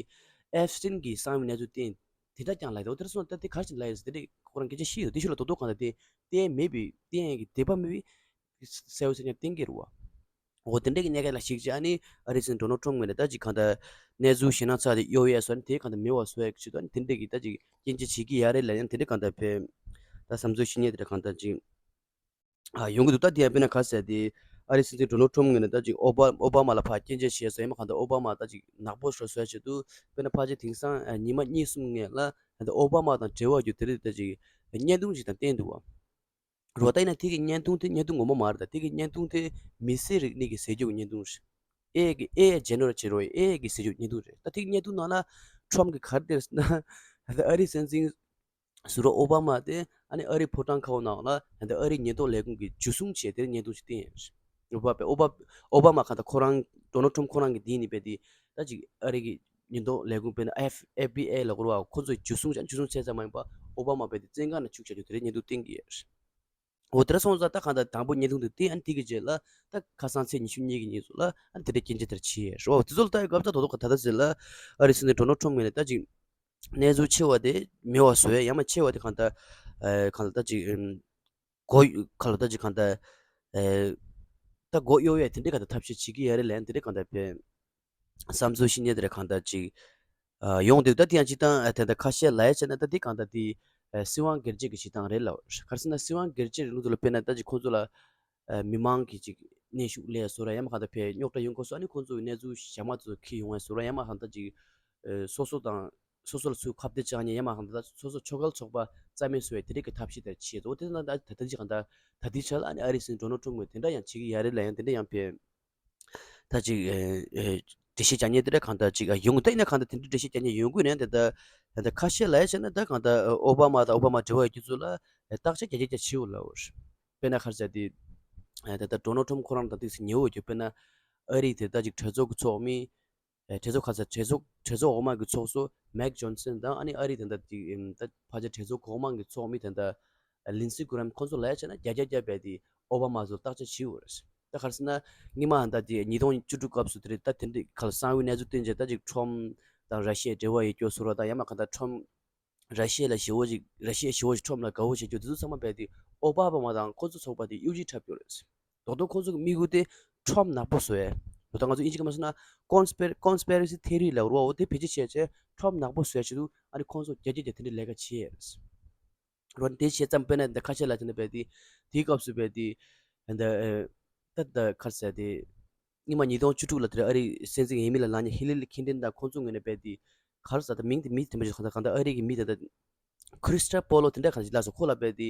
ཨེབ་སི་ཊིན་གྱི་གསང་བའི་གནས་ཚུལ་བསྟན་དེ་འདྲ་ཀྱང་ལབ་ཡོད། དེར་སོང་ད་དེ་ག་རེ་བྱས་ལབ་ཡོད་ཟེར་དེ་འདྲས་ཁོ་རང་སྐད་ཆ་བཤད་ཡོད། དེ་ཤུལ་ལ་རྡོག་རྡོག་གང་ལ་དེ་བསྟན་མེད་པའི་བསྟན་ཡས་ཀྱི་དད་པ་མེད་པའི་གསལ་པོ་གསལ་རྐྱང་བསྟན་གྱི་རེད་བ། འོ་དེ་འདྲས་ཀྱི་གནད་འགག་ལ་གཞིགས་བྱས་ཨ་ནི་ཨ་རིའི་སྲིད་འཛིན་ཌོ་ནལ་ཊམ་ངོས་ནས་ད་ཅིག་གང་ལྟར་གནས་ཚུལ་ཞེད་སྣང་ཚ་དེ་གཡོ་ཡས་སོགས་ཨ་ནི་དེ་གང་ལྟར་མེད་པ་བཟོ་ཡས་ཀྱི་ཆེད་དུ་ཨ་ནི་དེ་འདྲས་ཀྱི་ད་ཅིག་སྐྱོན་བརྗོད་བྱེད་ཀྱི་ཡ་རེད་ལབ་ཡང་དེ་འདྲས་གང་ལྟར་བས་ད་བསམ་ཚུལ་བཤད་མཁན་དེ་འདྲ་གང་ལྟར་ཅིག་ཨ་ཡོང་གི་འདུག་ད་དེ་ཡང་དཔེར་ན་ག་ཟེར་དེ་ཨ་རིའི་སྲིད་འཛིན་ཌོ་ནལ་ཊམ་ངོས་ནས་ད་ཅིག་ཨོ་བྷ་ཨོ་བྷ་མ་ལ་ཕར་སྐྱོན་བརྗོད་བྱས་སོགས་ཡང་མ་གང་ལྟར་ཨོ་བྷ་མ་ད་ཅིག་ནག་པོ་བཟོ་བཟོ་ཡས་ཆེད་དུ་དཔེར་ན་ཕལ་ཆེར་དེང་སང་ཨ་ཉི་མ་གཉིས་གསུམ་སྔོན་ལ་ད་ཨོ་བྷ་མ་དང་འབྲེལ་བ་རྒྱུ་དེ་རིགས་ད་ཅིག་བརྙན་ཐུང་ཅིག་དང་བསྟན་འདུག་བ། རོ་ད་ཡིན་ན་དེ་གི་བརྙན་ཐུང་དེ་བརྙན་ཐུང་ངོ་མ་མ་རེད། ད་དེ་གི་བརྙན་ཐུང་དེ་མི་སེར་རིག་གནས་ཀྱི་ཟས་རྒྱུ་གི་བརྙན་ཐུང་རེད། ཨེ་གི་ཨེ་ཇེ་ནེ་རེཊ་བྱེད་རོགས་ཨེ་གི་ཟས་རྒྱུ་གི་བརྙན་ཐུང་རེད། ད་དེ་གི་བརྙན་ཐུང་ནང་ལ་ཁྲོམ་གི་ག་རེ་བསྟན་ཟེར་ན་ད་ཨ་རིའི་སྲིད་འཛིན་ཟུར་པ་ཨོ་བྷ་མ་དེ་ཨ་ནི་ཨ་རིའི་ཕོ་བྲང་ཁ་བ་ནང་ལ་ད་ཨ་རིའི་ཉེན་རྟོག་ལས་ཁུངས་ཀྱི་འཇུ་བཟུང་བྱས་དེར་བརྙན་ཐུང་ཞིག་བསྟན་ཡོད་རེད། རོ་པ་པའི་ཨོ་བྷ་ཨོ་བྷ་མ་གང་ལྟར་ཁོ་རང་ཌོ་ནལ་ཊམ་ཁོ་རང་གི་དེ་ནི་པས་དེ་ད་ཅིག་ཨ་རི་གི་ཉེན་རྟོག་ལས་ཁུངས་དཔེར་ན་ཨེཕ་ཨེཕ་བི་ཨེ་ལ་གོ་ར་བ་ཁོ་ཚོས་འཇུ་བཟུང་བྱས་འཇུ་བཟུང་བྱས་ཙམ་མ་ཡིན་པ་ཨོ་བྷ་མ་དཔེ་དེ་བཙོན་ཁང་ནང་བཅུག་བྱ་རྒྱུ་དེ་རེད་བརྙན་ཐུང་བསྟན་གྱི་ཡོད་རེད། འོ་དེ་འདྲ་སོང་ཙང་ད་གང་ལྟར་དང་པོ་བརྙན་ཐུང་དེ་བསྟན་ཨ་ནི་དེ་གི་རྗེས་ལ་ད་ཁ་སང་ཚེས་ཉི་ཤུ་གཉིས་ཀྱི་ཉིན་སུ་ལ་ཨ་ནི་དེ་འདྲའི་སྐྱོན་བརྗོད་དེ་བྱས་རོ། དེ་ཚོ་ལ་ལྟ་ཡི་སྐབས་ད་དོ་དོ་ག་ད་ད་ཟེར་ལ་ཨ་རི་སྲིད་འཛིན་ཌོ་ནལ་ཊམ་ངོས་ནས་ད་ཅིག་གནས་ཚུལ་ཆེ་བ་དེ་མེད་པ་བཟོ་ཡ་ཡང་མ་ཆེ་བ་དེ་གང་ལྟར་ཨ་གང་ལྟར་ད་ཅིག་ཨམ་གོ་གང་ལ་ད་ཅིག་གང་ལྟར་ཨ་ད་མགོ་གཡོག་ཡ་དེ་འདྲའི་གང་ལྟར་ཐབས་ཤེས་བྱེད་ཀྱི་ཡ་རེད་ལན་དེ་འདྲའི་གང་ལྟར་བས། བསམ་ཚུལ་བཤད་མཁན་དེ་འདྲ་གང་ལྟར་ཅིག་ཨ་ཡོང་འདུག་ད་དེ་ཡང་སྤྱིར་བཏང་ཨ་དེ་འདྲ་ཁ་ཤས་ལབ་ཡ་བྱས་ན་ད་དེ་གང་ལྟར་དེ་ཨ་སྲིད་དབང་སྒེར་གཅོད་ཀྱི་བྱེད་སྟངས་རེད་ལབ། ག་རེ་ཟེར་ན་སྲིད་དབང་སྒེར་གཅོད་རིང་ལུགས་དེ་ལ་དཔེར་ན་ད་ཅིག་ཁོང་ཚོ་ལ་ཨ་མི་མང་གིས་ཅིག་གནོན་ཤུགས་སླེབས་བཟོ་འདྲ་ཡང་མ་གང་ལྟར་བས་རྙོག་དྲ་ཡོང་དགོས་སོ་ཨ་ནི་ཁོང་ཚོ་གི་གནས་ཚུལ་གཞན་པ་ཚོ་འཁྱེར་ཡོང་བའི་བཟོ་འདྲ་ཡང་མ་གང་ལྟར་ཅིག་ཨ་སོ་སོ་དང་སོ་སོ་ལ་ཚུར་ཁ་གཏད་བཅག་མཁན་ཡང་མ་གང་ལྟར་སོ་སོ་ཆོལ་ཁ་ཚོགས་པ་རྩ་མེད་བཟོ་བའི་དེ་རིགས་ཀྱི་ཐབས་ཤེས་དེ་བྱས་འདུག་དེ་ན་ད་ད་ལྟ་ཅིག་གང་ལྟར་ད་ལྟའི་ཆ་ལ་ཨ་ནི་ཨ་རིའི་སྲིད་འཛིན་ཌོ་ནལ་ཊམ་གྱིས་དེ་འདྲ་ཡང་བྱེད་ཀྱི་ཡ་རེད་ལབ་ཡང་དེ་འདྲ་ཡང་བས། ད་ཅིག་ཨེ་ཨེ་འགྲེལ་བཤད་རྒྱག་མཁན་དེ་འདྲ་གང་ལྟར་ཅིག་ཨ་ཡོང་གི་ད་ཡིན་ན་གང་ལྟར་དེ་འདྲ་འགྲེལ་བཤད་རྒྱག་མཁན་ཡོང་གི་ཡོད་ན་དེ་ལྟ་ད་ལྟ་ཁ་ཤས་ལ་ཡ་བྱས་ན་ད་གང་ལྟར་ཨོ་བྷ་མ་དང་ཨོ་བྷ་མ་འབྲེལ་བ་ཡོད་རྒྱུ་ཚོ་ལ་བརྟག་དཔྱད་རྒྱ་ཆེ་རྒྱ་ཆེ་བོ་ལབ་འོ། དཔེར་ན་ག་རེ་ཟེར་དེ་ད་ལྟ་ཌོ་ནལ་ཊམ་ཁོ་རང་དང་ཏོག་ཙམ་ཉེ་བོ་ཡོད་རྒྱུ་དཔེར་ན་ཨ་རིའི་དེ་ད་ཅིག་གྲོས་ཚོགས་ཀྱི་ཚོགས་མི་ཨེ་གྲོས་ཚོགས་ཁ་ཚ་གྲོས་ཚོགས་གྲོས་ཚོགས་འོག་མ་གི་ཚོགས་གཙོ་མེག་ཇོན་སན་དང་ཨ་ནི་ཨ་རིའི་དེ་འདྲ་ཅིག་ཨེམ་ད་ཕལ་ཆེར་གྲོས་ཚོགས་གོང་མ་གི་ཚོགས་མི་དེ་འདྲ་ལིན་སི་གྷི་རམ་ཁོང་ཚོ་ལ་ཡ་བྱས་ན་བརྒྱ་ཆ་བརྒྱ་བས་དེ་ཨོ་བྷ་མ་ཚོ་བརྟག་དཔྱད་བྱེད་འོ་རེད། ད་ག་རེ་ཟེར་ན་སྔོན་མ་ད་དེ་ཉིས་སྟོང་བཅུ་དྲུག་སྐབས་སུ་དེ་རེད་ད་དེ་འདྲའི་ཁ་ལ་གསང་བའི་གནས་ཚུལ་བསྟན་རྗེས་ད་ཅིག་ཁྲོམ་དང་ར་ཤི་ཡའི་འབྲེལ་བ་ཡོད་རྒྱུ་བཟོ་འདྲ་དང་ཡང་མ་གང་ལྟར་ཁྲོམ་ར་ཤི་ཡ་ལ་ཞེ་པོ་ཅིག་ར་ཤི་ཡ་ཞེ་པོ་ཅིག་ཁྲོམ་ལ་དགའ་བོ་བྱེད་རྒྱུ་དེ་ཚོ་ཚང་མ་བས་དེ་ཨོ་བྷ་མ་དང་ཁོ་ཚོ་ཚོགས་པ་དེ་གཡོ་ཇུས་འཁྲབ་ཡོད་རེད། རྡོག་རྡོག་ཁོང་ཚོ་གི་དམིགས་ཡུལ་དེ་ཁྲོམ་ནག་པོ་བཟོ་ཡས། འོ་ད་ང་ཚོ་དབྱིན་ཇི་སྐད་མ་སོང་ན་ཀོན་སི་པེ་ཀོན་སི་པེ་རེ་སི་ཐེ་རི་ལབ་རོ། འོ་དེ་བེད་སྤྱོད་བྱས་བྱས་ཁྲོམ་ནག་པོ་བཟོ་ཡས་ཆེད་དུ་ཨ་ནི་ཁོང་ཚོ་རྒྱ་སྐྱེད་ཀྱི་དེ་འདྲའི་ལས་ཀ་བྱས་ཡས་རེད། རོ་དེ་བྱས་ཙམ་དཔེར་ན་འདི་ཁ་ཤས་ལ་བྱས་ན་བས་དེ་དེའི་སྐབས་སུ་བས་དེ་འདི་ད་ད་ག་རེ་ཟེར་དེ་སྔོན་མ་ཉིས་སྟོང་བཅུ་དྲུག་ལ་དེར་ཨ་རིའི་སྲིད་འཛིན་འོས་མི་ལ་ལངས་མཁན་ཧི་ལི་རི་ཁིན་ཏན་དང་ཁོང་ཚོ་ངོས་ནས་བས་དེ་ག་རེ་ཟེར་ད་མིང་དེ་མི་དེ་མ་ཞིག་གང་ལྟར་གང་ལྟར་ཨ་རི་གི་མི་དེ་འདྲ་ཁྲི་སི་ཊ་པོ་ལོ་དེ་འདྲ་གང་ཞིག་ལ་སོགས་ཁོ་ལ་བས་དེ་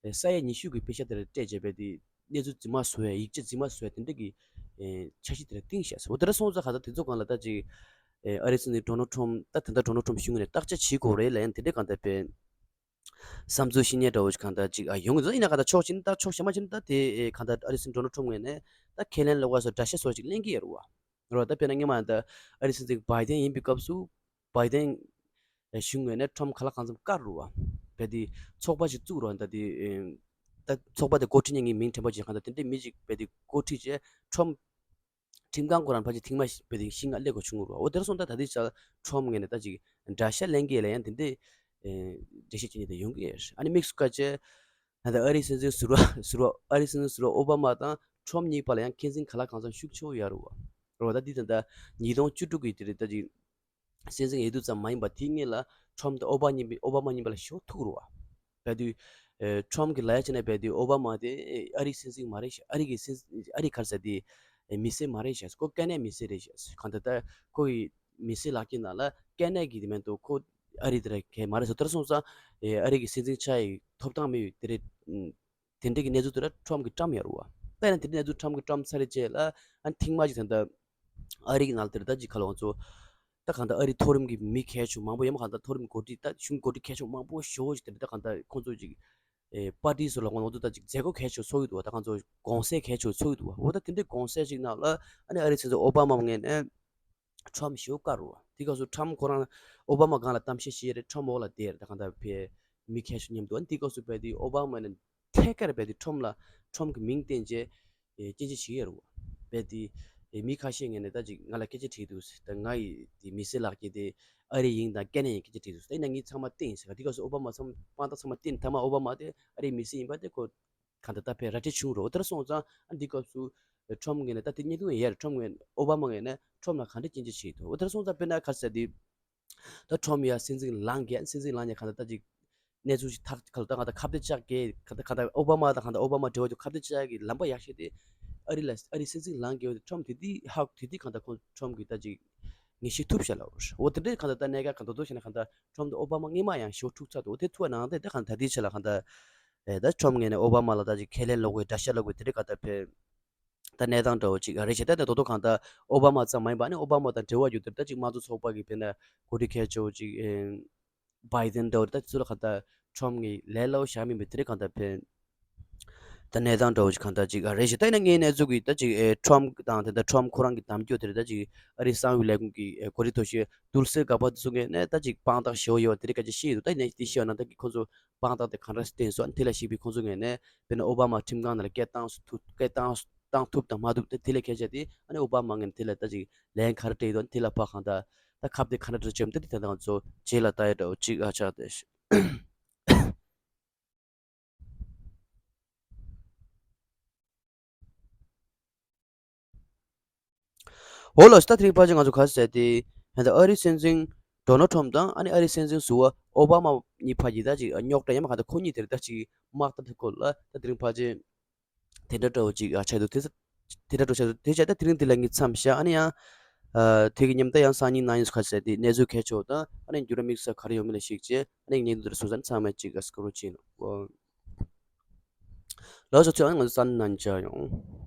ས་ཡ་ཉི་ཤུ་གི་པེ་ཤ་དེ་ར་སྤྲད་བྱས་བས་དེ་གནས་ཚུལ་རྫུན་མ་བཟོ་ཡ་ཡིག་ཆ་རྫུན་མ་བཟོ་ཡ་དེ་འདྲ་གི་འཆར་གཞི་དེ་ར་བཏིང་བཞག་སོ། འོ་དེ་འདྲ་སོང་ཙང་གང་ལྟར་དེ་ཚོ་སྒང་ལ་ད་ཅིག་ཨ་རི་སྲིད་འཛིན་ཌོ་ནལ་ཊམ་ད་དེ་འདྲ་ཌོ་ནལ་ཊམ་གཞུང་ནས་བརྟག་དཔྱད་བྱེད་དགོས་རེད་ལབ་ཡང་དེ་འདྲ་གང་ལྟར་བས་ བསམ་ཚུལ་བཤད་ཉན་འདྲ་བོ་ཞིག་གང་ལྟར་ཅིག་ཨ་ཡོང་གི་འདུག་ཡིན་ན་གང་ལྟར་ཕྱོགས་གཅིག་ནས་ད་ཕྱོགས་གཞན་པ་ཅིག་ནས་ད་དེ་ཨེ་གང་ལྟར་ཨ་རིའི་སྲིད་འཛིན་ཌོ་ནལ་ཊམ་ངོས་ནས་ད་ཁས་ལེན་ལོག་པ་སོགས་འགྲེལ་བཤད་སོགས་ཅིག་ལེན་གྱི་ཡོད་རེད་བ། རེད་བ། ད་དཔེར་ན་སྔོན་མ་ད་ཨ་རིའི་སྲིད་འཛིན་བྷའི་ཏན་ཡིན་པའི་སྐབས་སུ་བྷའི་ཏན་གཞུང་ངོས་ནས་ཊམ་ག་ལ་གང་འཚམ་བཀར་རེད་བ། བས་དེ་ཚོགས་པ་ཞིག་བཙུགས་རེད་བ། ད་དེ་ཨེ་ད་ཚོགས་པ་དེ་འགོ་ཁྲིད་མཁན་གྱི་མིང་དྲན་པ་ཅིག་གང་ལྟར་དེ་འདྲའི་མི་ཅིག་བས་དེ་འགོ་ཁྲིད་བྱས་ཊམ་ཁྲིམས་ཁང་ཁོ་རང་ཕལ་ཆེར་ཐེངས་མ་བཞི་བྱས་ཏེ་བཞི་ལྔ་སླེབས་དགོས་བྱུང་རེད་བ། འོ་དེར་སོང་ཙང་ད་ལྟའི་ཆར་ཊམ་ངོས་ནས་ད་ཅིག་འགྲེལ་བཤད་ལེན་གྱི་ལ་ཡང་དེ་འདྲའི་ཨེ་འགྲེལ་བཤད་བྱེད་མཁན་དེ་ཡོང་གི་ཡོད་རེད། ཨ་ནི་དམིགས་སུ་བཀར་བྱས་ད་ལྟ་ཨ་རིའི་སྲིད་འཛིན་ཟུར་པ་ཟུར་པ་ཨ་རིའི་སྲིད་འཛིན་ཟུར་པ་ཨོ་བྷ་མ་དང་ཊམ་གཉིས་བར་ལ་ཡང་འཁོན་འཛིན་ག་ལ་གང་འཚམ་ཤུགས་ཆེ་བོ་ཡོད་རེད་བ། རེད་བ། ད་འདི་ད་ལྟ་ཉིས་སྟོང་བཅུ་དྲུག་གི་དེ་རེད། ད་ཅིག་སྲིད་འཛིན་འོས་བསྡུ་ཙམ་མ་ཡིན་པ་དེའི་སྔོན་ལ་ཊམ་དང་ཨོ་བྷ་གཉིས་པའི་ཨོ་བྷ་མ་གཉིས་པ་ལ་ཞེ་པོ་ཐུག་རེད་བ། བས་དུས་ཨེ་ཊམ་གྱི་ལབ་ཡ་བྱས་ན་བས་དུས་ཨོ་བྷ་མ་དེ་ཨེ་ཨ་རིའི་སྲིད་འཛིན་མ་རེད་ཤག་ཨ་རི་གི་སྲིད་ཨ་རི་ག་རེ་ཟེར་དེ་ཨེ་མི་སེར་མ་རེད་ཤག་ཁོ་ཀེ་ན་ཌའི་མི་སེར་རེད་ཤག་གང་ལྟར་ད་ཁོ་གི་མི་སེར་ལག་ཁྱེར་ནང་ལ་ཀེ་ན་ཌའི་གི་དེ་མིན་འདུག་ཁོ་ཨ་རི་དེ་ར་གས་མ་རེད་ཟེར། དེར་སོང་ཙང་ཨེ་ཨ་རི་གི་སྲིད་འཛིན་ཆགས་ཡའི་ཐོབ་ཐང་མེད་པའི་དེ་རེད། ཨུམ། དེ་འདྲའི་གི་གནས་ཚུལ་དེ་ར་ཊམ་གྱིས་བཀྲམ་ཡོད་རེད་བ། ད་ཡིན་ན་དེ་འདྲའི་གནས་ཚུལ་ཊམ་གྱིས་བཀྲམ་ཚར་རྗེས་ལ་ཨ་ཐེངས་མ་ཅིག་ད་ལྟ་ཨ་རི་གི་ནང་ལ་དེ་ར་ད་ཅིག་ག་ལ་ང་ཚོ་ད་གང་ལྟར་ཨ་རི་མཐོ་རིམ་གྱི་མི་གལ་ཆེ་མང་པོ་ཡང་མ་གང་ལྟར་མཐོ་རིམ་འགོ་ཁྲིད་ད་གཞུང་འགོ་ཁྲིད་གལ་ཆེ་མང་པོ་ཞེ་པོ་ཅིག་དེ་ར་ད་གང་ལྟར་ཁོང་ཚོ་ཅིག་ཨེ་པར་ཊི་སོགས་ལ་ང་ཚོ་ད་ཅིག་མཛད་སྒོ་གལ་ཆེ་ཚོགས་ཀྱི་འདུག་བ། ད་ང་ཚོ་གུང་སེང་གལ་ཆེ་ཚོགས་ཀྱི་འདུག་བ། འོ་ད་དེ་འདྲའི་གུང་སེང་ཅིག་ནང་ལ་ཨ་ནི་ཨ་རིའི་སྲིད་འཛིན་ཨོ་བྷ་མ་ངོས་ནས་ཊམ་ཞེ་པོ་བཀར་རེད་བ། དེ་སྐབས་སུ་ཊམ་ཁོ་རང་ཨོ་བྷ་མ་སྒང་ལ་གཏམ་བཤད་བྱས་རེད། ཊམ་འོག་ལ་བསྡད་རེད། ད་གང་ལྟར་ཕར་མི་ཁ་ཤས་མཉམ་དུ། ཨ་ནི་དེ་སྐབས་སུ་བས་དེ་ཨོ་བྷ་མ་ནས་ཐད་ཀར་བས་དེ་ཊམ་ལ་ཊམ་གྱི་མིང་བསྟན་བྱས་ཨེ་སྐྱོན་བརྗོད་བྱེད་ཀྱི་རེད་བ། བས་དེ་ཨེ་མི་ཁ་ཤས་ངོས་ནས་ད་ཅིག་ང་ལ་སྐད་ཆ་དྲིས་འདུག་ད་ང་ཡི་དེ་མི་སེར་ལག་ཁྱེར་དེ་ཨ་རི་ཡིན་དང་ཀེ་ན་ཌའི་ཡིན་སྐད་ཆ་དྲིས་འདུག་ད་ཡིན་ན་ངས་ཚང་མ་བསྟན་ཟེར། དེ་སྐབས་སུ་ཨོ་བྷ་མ་ཚང་མ་དཔང་རྟགས་ཚང་མ་བསྟན། མཐའ་མ་ཨོ་བྷ་མ་དེ་ཨ་རིའི་མི་སེར་ཡིན་པ་དེ་ཁོ་གང་ལྟར་ད་ཕར་ར་སྤྲོད་བྱུང་རེད། དེར་སོང་ཙང་ཨ་འདི་སྐབས་སུ་ཊམ་ངོས་ནས་ད་དེ་བརྙན་ཐུང་ཡང་ཡར་ཊམ་ངོས་ཨོ་བྷ་མ་ངོས་ནས་ཊམ་ལ་ག་འདྲ་སྐྱོན་བརྗོད་བྱེད་ཐུབ། དེར་སོང་ཙང་དཔེར་ན་ག་རེ་ཟེར་དེ་ད་ཊམ་ཡར་སྲིད་འཛིན་ལངས་རྗེས་སྲིད་འཛིན་ལངས་རྗེས་གང་ལྟར་ད་ཅིག་གནས་ཚུལ་ཞིག་ཐག་ག་ལ་ད་གང་ལྟར་ཁ་གཏད་བཅག་གི་གང་ལྟར་གང་ལྟར་ཨོ་བྷ་མ་དང་གང་ལྟར་ཨོ་བྷ་མ་འབྲེལ་བ་ཅིག་ཁ་གཏད་བཅག་གི་ལམ་པ་ཡག་ཤོས་དེ་ཨ་རི་ལ་ཨ་རི་སྲིད་འཛིན་ལངས་རྗེས་ཊམ་དེ་དུས་ཧ་དེ་དུས་གང་ལྟར་ཁོང་ཊམ་གྱིས་ད་ཅིག་ངེས་ཤེས་ཐུབ་ཤག་ལབ་རེད། འོ་དེ་འདྲའི་གང་ལྟར་ད་གནད་འགག་གང་ལྟར་དོ་བྱས་ན་གང་ལྟར་ཊམ་དང་ཨོ་བྷ་མ་སྔོན་མ་ཡང་ཞེ་པོ་འཁྲུག་ཚར་འདུག་འོ་དེ་ཐུག་པ་ནང་དེ་ད་གང་ལྟར་ད་ལྟའི་ཆ་ལ་གང་ལྟར་ཨེ་ད་ཊམ་ངོས་ནས་ཨོ་བྷ་མ་ལ་ད་ཅིག་ཁས་ལེན་ལོག་པའི་དགྲ་ཤ་ལོག་པའི་དེ་འདྲའི་གང་ལྟར་ཕེབས་ད་གནས་སྟངས་འདྲ་བོ་ཅིག་རེད་ཤག་ད་ནི་དོ་དོ་གང་ལྟར་ཨོ་བྷ་མ་ཙམ་མ་ཡིན་པ་ནི་ཨོ་བྷ་མ་དང་འབྲེལ་བ་ཡོད་དེ་ད་ཅིག་དམངས་གཙོ་ཚོགས་པ་གི་དཔེར་ན་འགོ་ཁྲིད་གལ་ཆེ་བོ་ཅིག་ཨེ་བྷའི་ཏན་འདྲ་བོ་ད་དེ་ཚོ་ལ་གང་ལྟར་ཊམ་གྱིས་ལས་སླ་བོ་བཞག་མིན་པའི་དེ་འདྲའི་གང་ལྟར་ཕེབས་ད་གནས་སྟངས་འདྲ་བོ་ཅིག་གང་ལྟར་ཅིག་རེད་ཤག་ད་ཡིན་ན་ངའི་གནས་ཚུལ་གྱི་ད་ཅིག་ཨེ་ཊམ་དང་དེ་ལྟར་ཊམ་ཁོ་རང་གི་གདམ་རྒྱུ་དེ་རེད། ད་ཅིག་ཨ་རིའི་གསང་བའི་ལས་ཁུངས་ཀྱི་ཨེ་འགོ་ཁྲིད་དོ་ཤོས་ཏུལ་སི་གབར་དེ་ཚོ་ངོས་ནས་ད་ཅིག་དཔང་རྟགས་ཞེ་པོ་ཡོད་པ་དེ་འདྲའི་སྐད་ཆ་བཤད་ཡོད་འདུག་ད་ཡིན་ན་དེ་བཤད་ཡོད་ན་ད་ཀྱི་ཁོ་ཚོ་དཔང་རྟགས་དེ་ག་འདྲ་བསྟན་སོང་། ཨ་ནི་དེ་ལ་གཞིགས་པའི་ཁོང་ཚོ་ངོས་ནས་དཔེར་ན་ཨོ་བྷ་མ་ཁྲིམས་ཁང་ནང་ལ་སྐད་བཏང་ཐུབ་སྐད་བཏང་བཏང་ཐུབ་དང་མ་ཐུབ་དེ་དེ་ལས་ཁྱད་ཆ་དེ་ཨ་ནི་ཨོ་བྷ་མ་ངོས་ནས་དེ་ལ་ད་ཅིག་ལན་ག་རེ་སྤྲད་ཡོད་དང་དེ་ལ་ཕར་གང་ལྟར་ད་ཁ་གཏད་ག་འདྲ་འདྲ་བྱས་ཡོད་དེ་དེ་ད་ང་ཚོ་རྗེས་ལ་ལྟ་ཡ་འདྲ་བོ་ཅིག་ཨ་ཆགས་བསྡད་ཤག་འོ་ལགས་སོ། ད་དེ་རིང་ཕལ་ཆེར་ང་ཚོ་ག་རེ་ཟེར་ཏེ། ད་ལྟ་ཨ་རིའི་སྲིད་འཛིན་ཌོ་ནལ་ཊམ་དང་ཨ་ནི་ཨ་རིའི་སྲིད་འཛིན་ཟུར་པ་ཨོ་བྷ་མ་གཉིས་བར་གྱི་ད་ཅིག་རྙོག་དྲ་ཡང་མ་གང་ལྟར་ཁོ་གཉིས་དེར་ད་ཅིག་དམག་འཐབ་སྐོར་ལ་ད་དེ་རིང་ཕལ་ཆེར་དེ་འདྲ་འདྲ་བོ་ཅིག་ཆགས་འདུག་དེ་དེ་འདྲ་འདྲ་བོ་ཆགས་འདུག་དེ་བྱས་ད་དེ་རིང་འདི་ལ་ངས་མཚམས་བཞག་ཨ་ནི་ཡང་དེ་གི་མཉམ་དུ་ཡང་སང་ཉིན་གནངས་ཉིན་སུ་ག་རེ་ཟེར་ཏེ་གནས་ཚུལ་གལ་ཆེ་བ་དང་ཨ་ནི་འགྱུར་བ་དམིགས་བསལ་ག་རེ་ཡོང་མིན་ལ་གཞིགས་བྱས་ཨ་ནི་ངས་འདི་འདྲ་སོང་ཙང་ཚང་མས་ཅིག་ཨ་སྐུ་རོགས་བྱེད་གནང་། ལགས་སོ། ཚེ་ཨ་ནི་ང་ཚོ་ས་ནང་མཇལ་ཡོང་།